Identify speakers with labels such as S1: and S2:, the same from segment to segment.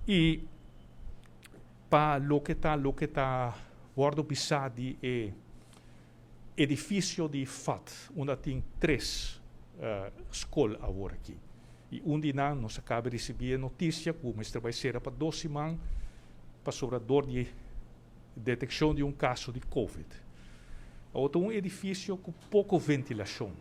S1: I pa loke ta wòrdu bisá di e edifisio di FAD, unda tin tres skol awor aki. I un di nan, nos a kaba di risibí notisia ku mester bai sera pa 2 siman pasobra dor di detekshon di un kaso di COVID. Otro un edifisio ku poko ventilashon.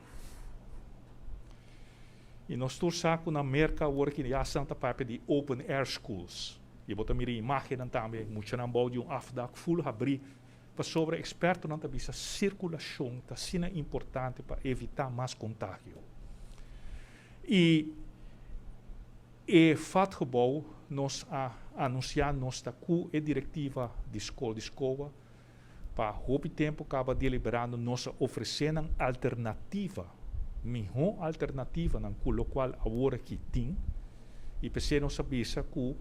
S1: I nos tur sa ku na Merka awor ku ya ta papia di open air schools. I bo ta mira imágen tambe, muchanan bou di un afdak full habrí pasobra ekspertonan ta bisa sirkulashon ta asina importante pa evitá mas kontagio. I e FAD-gebouw nos a anunsiá, nos ta ku e direktiva di skol di SKOA pa hopi tempu kaba deliberando, nos a ofresé nan alternativa, mihó alternativanan ku lokual awor aki tin, i p'esei nos a bisa ku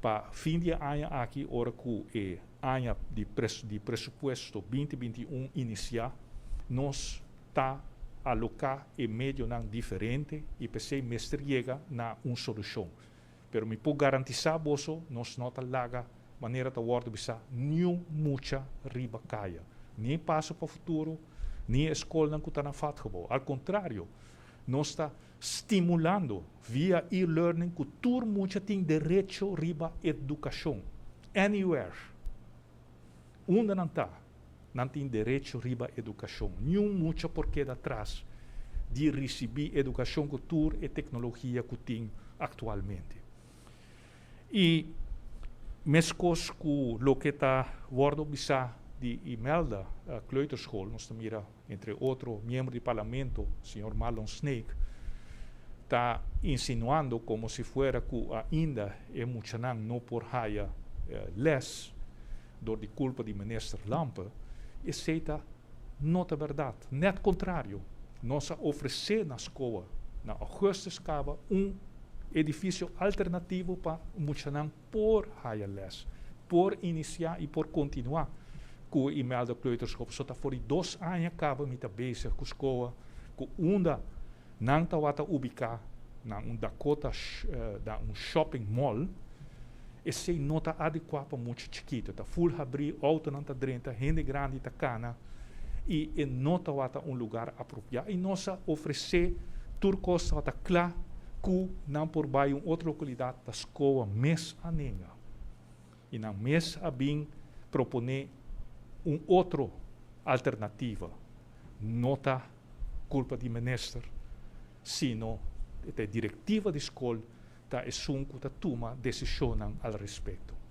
S1: pa fin di aña aki, ora ku e aña di presupuesto 2021 inisiá, nos ta aloká e medionan diferente i p'esei mester yega na un solushon. Pero mi por garantisá boso, nos no ta laga, manera ta wòrdu bisá, niun mucha riba kaya. Ni Paso pa Futuro, ni skolnan ku ta na FAD-gebouw. Al kontrario, nos ta stimulando via e-learning ku tur mucha tin derecho riba edukashon. Anywhere. Unda nan ta, nan tin derecho riba edukashon. Niun mucha por keda atras di risibí edukashon ku tur e teknologia ku tin aktualmente. I meskos ku loke ta wòrdu bisá di Imelda Kleuterschool, nos mira entre otro miembro di parlamento, señor Marlon Sneek, ta insinuando komo si fuera ku ainda e muchanan no por haya les dor di kulpa di minister Lampe, esei ta no ta berdat. Net kontrario, nos a ofresé na skol, na ougùstùs kaba, un edifisio alternativo pa muchanan por haya les, por inisiá i por kontinuá ku Imelda Kleuterschool. So ta for di 2 aña kaba mi ta bezig ku skol, ku unda nan tabata ubiká na un Dakota, na un shopping mall, esei no ta adekuá pa mucha chikitu. Ta full habrí, outonan ta drenta, hende grandi ta kana, i no tabata un lugá apropiá. I nos a ofresé, tur kos tabata kla ku nan por bai un otro lokalidat, ta SKOA mes a nenga. I nan mes a bin proponé un otro alternativa. No ta kulpa di minister, sino e direktiva di skol ta esun ku ta tuma desishon al respekto.